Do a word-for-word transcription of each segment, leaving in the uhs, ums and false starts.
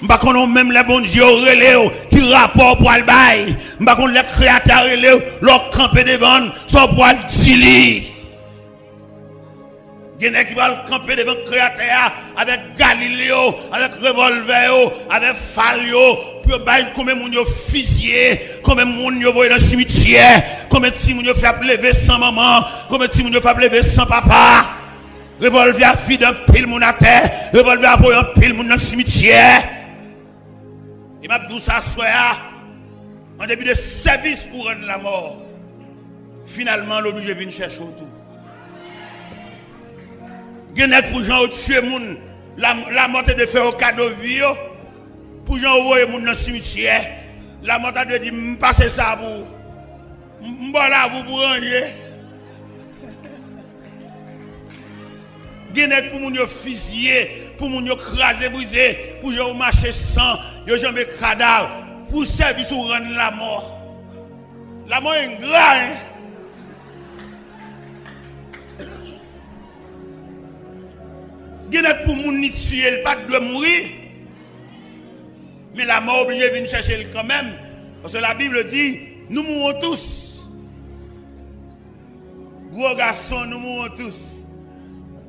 M pa konn ou menm lè Bondye w rele w, ki rapò w pral bay. M pa konn lè Kreyatè a rele w, lè w kanpe devan l, sa w pral di li. Gen nèg ki pral kanpe devan Kreyatè a avèk galil yo, avèk revòlvè yo, avèk fal yo, pou yo bay konbyen moun yo fiziye, konbyen moun yo voye nan simityè, konbyen timoun yo fè ap leve san manman, konbyen timoun yo fè ap leve san papa. Revòlvè a vide anpil moun atè, revòlvè a voye anpil moun nan simityè. E m ap di w sa aswè a, an depi de sèvis ou rann lamò, finalman, l oblije vin chèche w tou. Gen nèg pou jan yo tye moun, la, lamò te dwe fè yo kado vi yo, pou jan yo voye moun nan simityè, lamò ta dwe di, "M pase sa pou ou. M, m ba w lavi w pou ranje." Gen nèg pou moun yo fiziye, pou moun yo kraze brize, pou jan yo mache san, yo janbe kadav, pou sèvis ou rann lamò. Lamò engra, en. Gen nèg pou moun li tiye, li pa t dwe mouri. Men lamò oblije vin chèche l kanmenm. Paske Labib di, nous mourrons tous. Gwo gason, nous mourrons tous.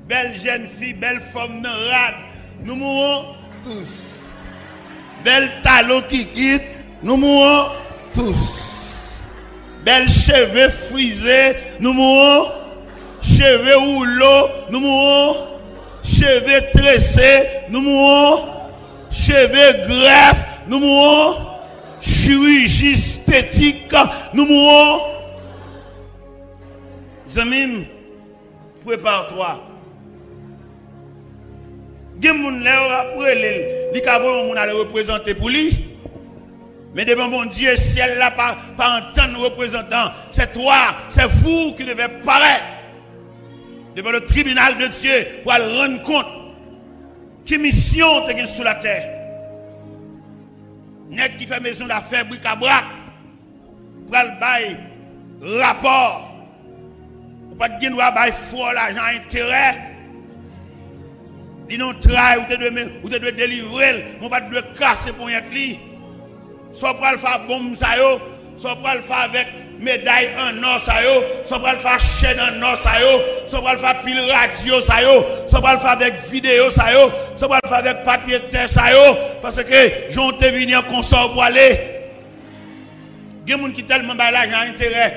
Bèl jèn fi, bèl fanm nan rad, nous mourrons tous. Bèl talon kikit, nous mourrons tous. Bèl cheve frize, nous mourrons. Cheve woulo, nous mourrons. Cheve trese, nous mourrons. Cheve grèf, nous mourrons. Chiriji estetik, nous mourrons. Zanmi m, prepare-toi. Gen moun lè yo ap rele l, li ka voye yon moun ale reprezante pou li. Men devan Bondye, syèl la pa, pa antann reprezantan. C'est toi, c'est vous qui devez paraître devant le tribunal de Dieu pou al rann kont ki misyon w te gen sou latè. Nèg ki fè maison d'affaires brikabrak pral bay rapò. Ou pa t gen dwa bay frè w lajan a enterè. Li nan yon tray, ou te dwe, men, ou te dwe delivre l, men ou pa t dwe kase ponyèt li. Sa w pral fè a bonm sa yo, sa w pral fè avèk meday an nò sa yo, sa w pral fè a chèn an nò sa yo, sa w pral fè a pil radyo sa yo, sa w pral fè avèk videyo sa yo, sa w pral fè avèk papye tè sa yo, paske jan w te vini an konsa w pwale. Gen moun ki tèlman bay lajan a enterè,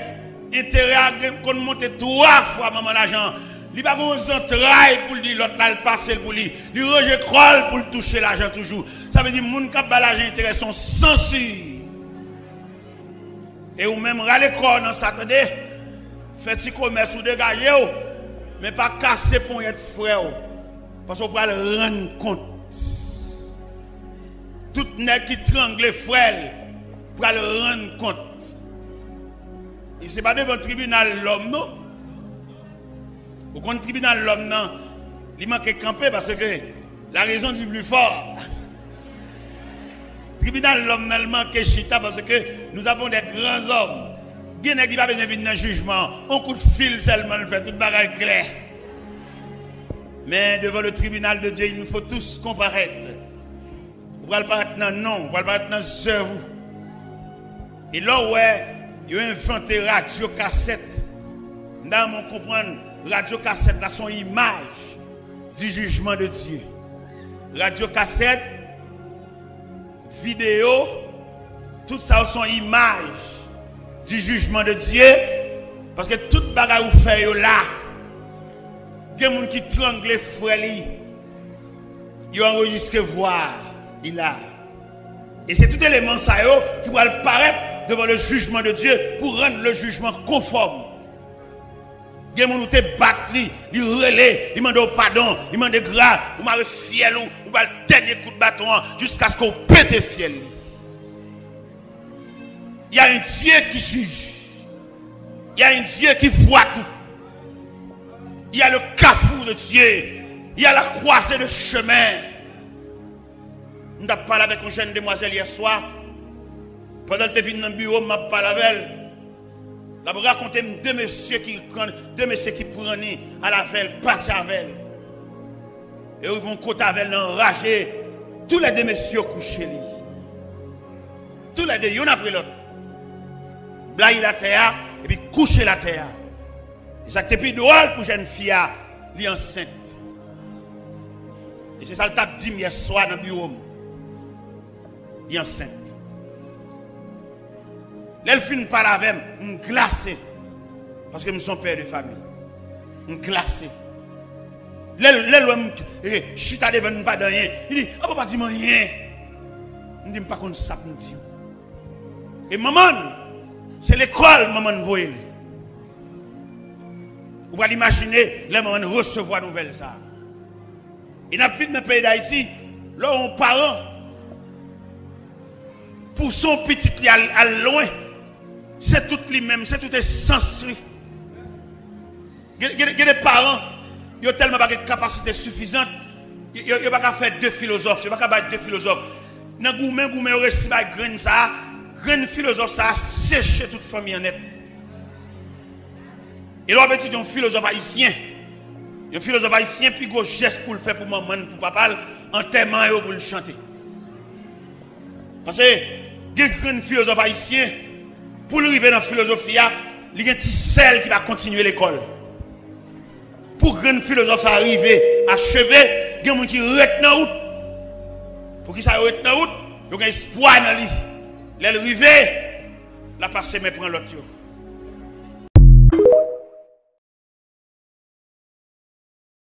enterè a gen, konn monte twa fwa manman lajan an. Li pa gen yon zantray pou l di lòt la, l pase l pou li. Li ranje kò l pou l touche lajan toujou. Sa vle di moun k ap bay lajan enterè se yon sansi. E ou menm, rale kò w nan sa, tande. Fè ti komès ou degaje w, men pa kase ponyèt frè w, paske w pral rann kont. Tout nèg ki trangle frè l pral rann kont. E se pa devan tribinal lòm, non. Ou konn tribinal lòm nan, li manke kanpe paske la raison du plus fort. Tribinal lòm nan, li manke chita paske nous avons des grands hommes. Gen nèg li pa bezwen vin nan jijman an. On kout fil sèlman l fè, tout bagay klè. Men devant le tribunal de Dieu, il nous faut tous comparaître. Ou pral parèt nan non, ou pral parèt nan zèv ou. E lè w wè yo envante radyo kasèt, m ta renmen w konprann, radyo kasèt la se yon imaj du jugement de Dieu. Radyo kasèt, videyo, tout sa yo se yon imaj du jugement de Dieu, paske tout bagay ou fè yo la. Gen moun ki trangle frè li, yo anrejistre vwa li la. E se tout eleman sa yo ki pral parèt devan le jugement de Dieu pou rann le jugement konfòm. Gen moun ou te bat li, li rele, li mande w padon, li mande gra, ou mare fyèl ou, ou ba l dènye kout baton an, jiskaske w pete fyèl li. Il y a un Dieu qui juge. Il y a un Dieu qui voit tout. Il y a le carrefour de Dieu. Il y a la croisée de chemin. M t ap pale avèk yon jèn demwazèl yè swa. Pandan l te vin nan biwo m, m ap pale avè l. L ap rakonte m de mesye ki pran, de mesye ki pran li al avè l, pati avè l. E yo rive yon kote avè l nan raje. Toulède mesye yo kouche li. Toulède, youn apre lòt. Blayi l atè a, epi kouche l atè a. E sa k te pi dwòl pou jèn fi a, li ansent. E se sa l t ap di m yèswa nan biwo m. Li ansent. Lè l fin pale avè m, m glase. Paske m se yon pè de fanmi. M glase. Lè l, lè l wè m, eh, chita devan l, m pa di anyen. Li di, "A papa, di m anyen." M di, "M pa konn sa pou m di w." E manman l, se lekòl manman l voye l. Ou pral imajine lè manman l resevwa nouvèl sa a. E n ap viv nan peyi Dayiti, lè yon paran pouse yon pitit li al, al lwen, se tout li menm, se tout esans li. Gen, gen, gen de paran, yo tèlman pa gen kapasite sifizan, yo, yo, yo pa ka fè de filozòf, yo pa ka bay de filozòf. Nan goumen, goumen, yo resi bay grenn sa a, grenn filozòf sa a seche tout fanmi an nèt. E lè w ap etidye yon filozòf ayisyen, yon filozòf ayisyen pi gwo jès pou l fè pou manman l, pou papa l, antèman yo pou l chante. Paske gen grenn filozòf ayisyen, pou l rive nan filozofi a, li gen ti sè l ki pa kontinye lekòl. Pou grenn filozòf sa a rive acheve, gen moun ki ret nan wout. Poukisa yo ret nan wout? Yo gen espwa nan li. Lè l rive, l ap pase men pran lòt yo.